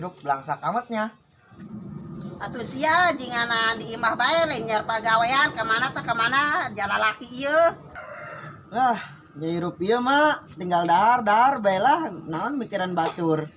Hirup belangsak amatnya. Atuh sia jingana di imah bae lain nyiar pagawean kemana tah kemana jalalaki ieu. Ah, ya hirup ieu mah tinggal dahar-dahar bae lah naon mikiran batur.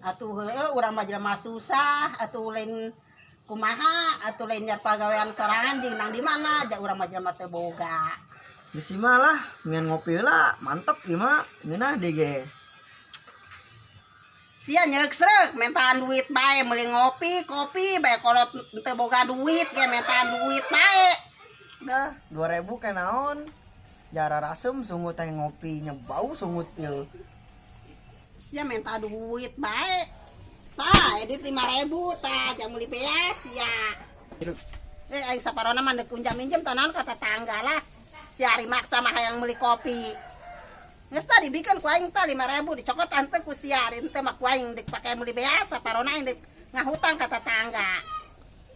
Atuh heueuh urang mah jelema susah atuh lain kumaha atuh lain nyiar pagawean sorangan jeung nang di mana ja urang mah jelema teu boga. Geus mah lah, ngan ngopi lah, mantep ieu mah ngeunah deui ge. Sia nyeksrek mentaan duit bae meuli ngopi, kopi bae kolot teu boga duit ge mentaan duit bae. Dah, 2000 ke naon? Jara rasem sungut teh ngopi nyebau sungut ieu. Sia minta duit bae. Tah, duit 5000 tah jang meuli beas sia. Aing saparona mah deuk unjam-injem tah naon ka tetangga lah. Si ari maksa mah hayang meuli kopi. Geus tah dibikeun ku aing tah 5000 dicokot tante ku sia ari henteu mah ku aing deuk pake meuli beas saparona aing deuk ngahutang ka tetangga.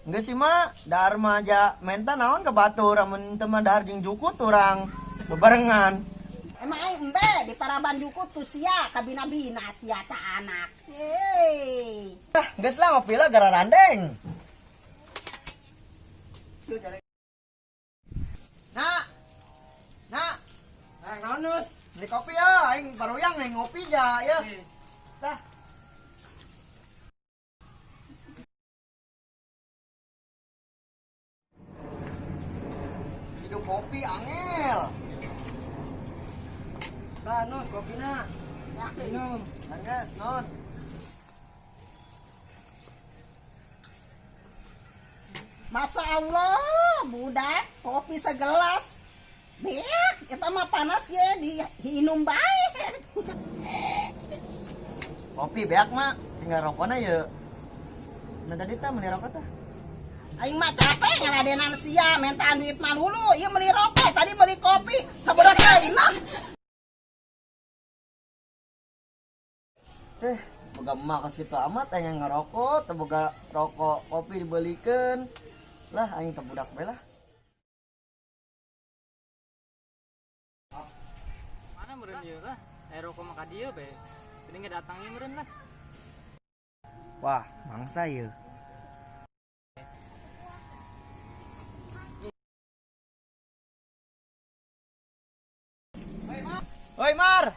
Geus sih mah, dahar mah aja menta naon ka batur amun teu mah dahar jeung jukut urang bebarengan. Emang aing embe di paraban jukut ku sia kabina-bina sia ta anak. Yeay. Ah, geus lah ngopi lah gara randeng. Nak. Nak. Ah, naon Nus? Beli kopi ya, aing paruyang aing ngopi ja ya. Tah. Hidup kopi angel. Tah, Nus, kopina. Minum. Angges, non. Masa Allah, budak, kopi segelas. Beak, kita mah panas ge diinum bae. Kopi beak mah tinggal rokona ye. Nah tadi tah meuli rokok tah. Aing mah capek ngaladenan sia mintaan duit mah dulu. Ieu meuli rokok, tadi meuli kopi, sabodo teuing nah. Teh, boga emak kos kitu amat aing ngerokok, teu boga rokok kopi dibelikeun. Lah aing teh budak bae lah. Mana meureun ieu lah? Aya rokok mah ka dieu bae. Tadi nggak datangnya meureun lah. Wah, mangsa ieu. Oi Mar.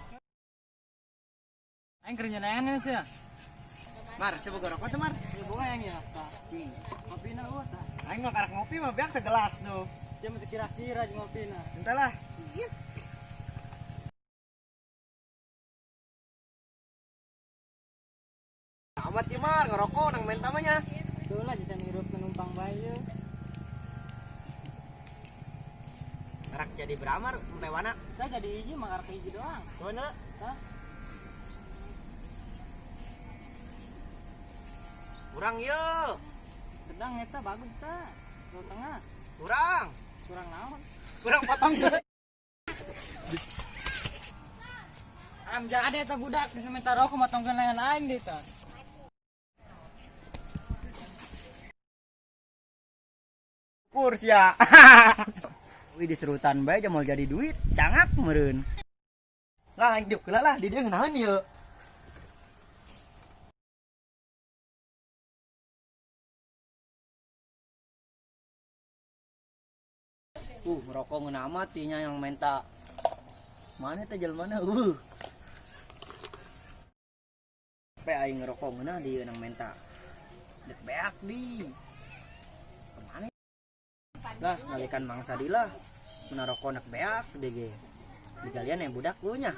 Aing keur nyelengan ya sia. Mar, sia boga rokok teh Mar? Ieu boga yang ieu tah. Kopina eueuh tah. Aing mah karak ngopi mah beak segelas tuh. Dia mah kira-kira jeung ngopina. Entahlah. Amat sih Mar, ngerokok nang menta mah nya. Tuh lah bisa ngirup menumpang bae ieu. Karak jadi beramar empe wana. Saya jadi hiji mah karak hiji doang. Mana? Tah. Kurang ieu. Sedang eta bagus tah. Dua tengah. Kurang. Kurang naon? Kurang potong. Am jadi eta budak geus minta rokok motongkeun lengan aing deui tah. Kurs ya. Wih diserutan bae mau jadi duit, cangak meureun. Lah aing diuk heula lah di dieu ngeunaheun ieu. Ngerokok ngeunah amat nya yang menta. Mana teh jelema? Pe aing ngerokok ngeunah di nang menta. Dek beak di. Kemana? Lah, ngalikan mangsa di lah. Menarokok nak beak deh ge. Digalian yang budak lu nya.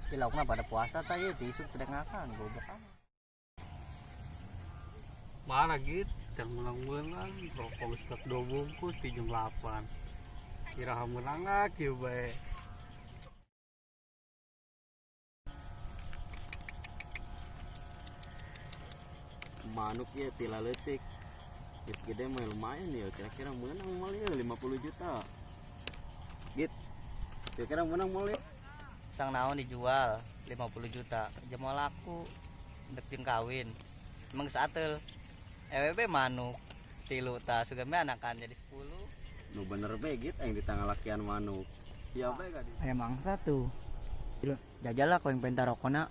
Di laukna pada puasa tah ieu diisuk teu ngakan goblok amat. Mana gitu, yang menang-menang, rokok geus 2 bungkus ti jam 8. Iraha meunang kieu bae. Manuk ieu ti laleutik. Geus gede mah lumayan ya, kira-kira meunang moal ieu 50 juta. Git. Kira-kira meunang moal ieu? Sang naon dijual 50 juta. Jamal laku dek jeung kawin. Emang geus ateul. EWB manuk tilu tah sugan we anakan jadi 10. Nu bener be git aing ditangalakian manuk. Siapa ya kadi? Aya mangsa tuh. Jajal lah kau yang penta rokona.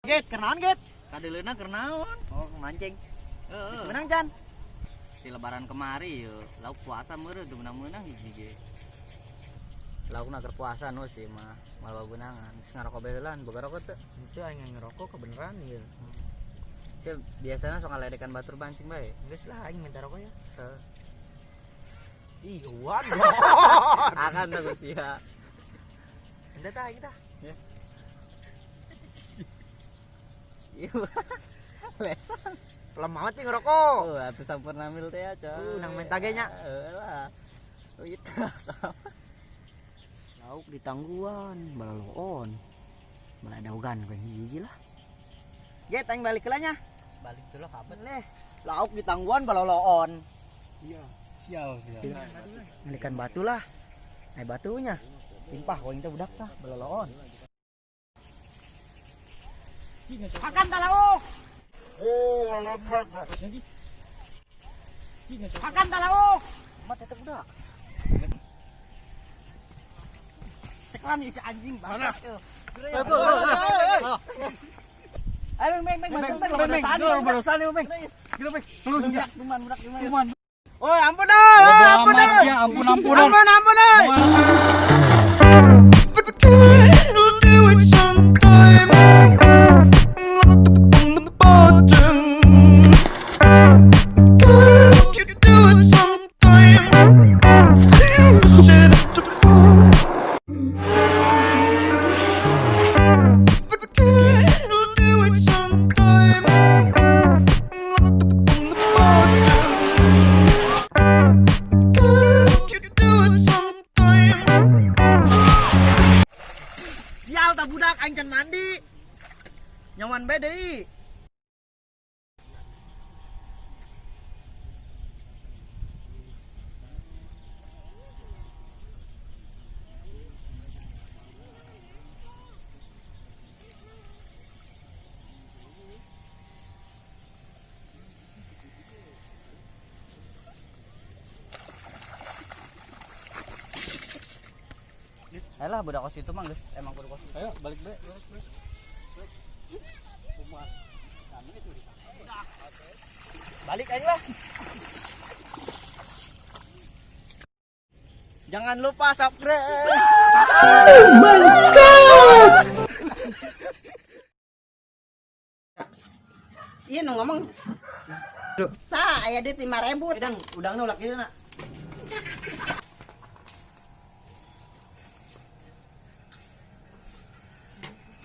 Get, kernaon get? Kadeleuna kernaon? Oh, mancing. Heeh. Geus menang can? Di lebaran kemari yo, lauk puasa meureun teu meunang-meunang hiji ge. Laukna keur puasa nu sih mah, malah beunangan. Geus ngarokok bae heulaan, boga rokok teu? Henteu aing ngerokok kebeneran ieu. Sia biasana sok ngaledekan batur mancing bae. Geus lah aing minta rokok ya. Heeh. Ih, wan. Akan tuh sia. Henteu tah aing tah. Ya. Iya. Lesan. Pelem amat nih ngerokok. Oh, atuh sampurna mil teh ya, coy. Nang menta ge nya. Heeh lah. Oh, itu sama. Lauk ditangguan, balaloon. Baladaogan ku hiji-hiji lah. Get aing balik heula nya. Balik dulu kapan? Leh, lauk ditangguan balaloon. Iya, sial sial. Ngelikan batu lah. Ai batunya. Timpah ku aing teh budak tah balaloon. Makan ta lauk. Makan ta lauk. Mat eta budak. Ceklan si anjing banget. Ayo meng meng meng meng meng meng. Oi, ampun dah. Ampun dah. Ampun ampun. Ampun ampun oi. Sial tak budak aing can mandi. Nyaman bae deui. Ayolah budak kos itu mah geus emang kudu kos. Ayo balik be, balik be. Balik aing lah. Jangan lupa subscribe. Iya nu ngomong. Tah aya duit 5.000. Udang, udangna ulah kieu na.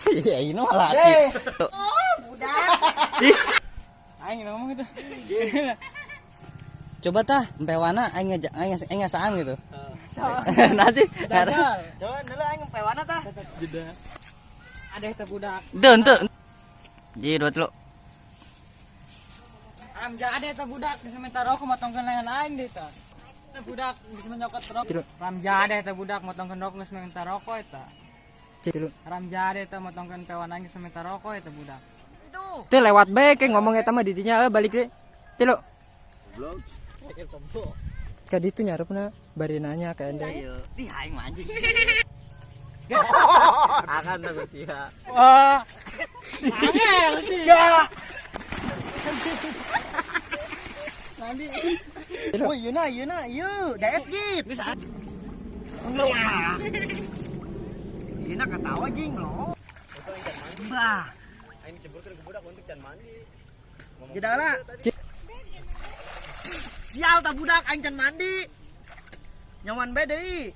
Iya, ini malah. Oh, budak. Aing ngomong itu. Coba tah, empewana aing aing ngasaan gitu. Nanti. Coba dulu aing empewana tah. Jeda. Ada eta budak. Deun teu. Ji dua telu. Ramja ada eta budak geus minta rokok motongkeun lengan aing deui tah. Eta budak geus menyokot rokok. Ramja ada eta budak motongkeun rokok geus minta rokok eta. Ramja ada eta motongkeun pewan aing geus minta rokok eta budak. Teu lewat bae ke ngomong eta mah di dinya balik deui. Teu lo. Goblok. Ka ditu nyarepna bari nanya ka ende. Ih aing mah anjing. Akan tuh sia. Wah. Angel tiga. Oh, ieu na, ieu na, ieu daet git. Geus. Ieu na katawa jing lo. Bah. Aing diceburkeun ke budak untuk can mandi. Jedala. Sial tak budak aing can mandi. Nyaman bae deui.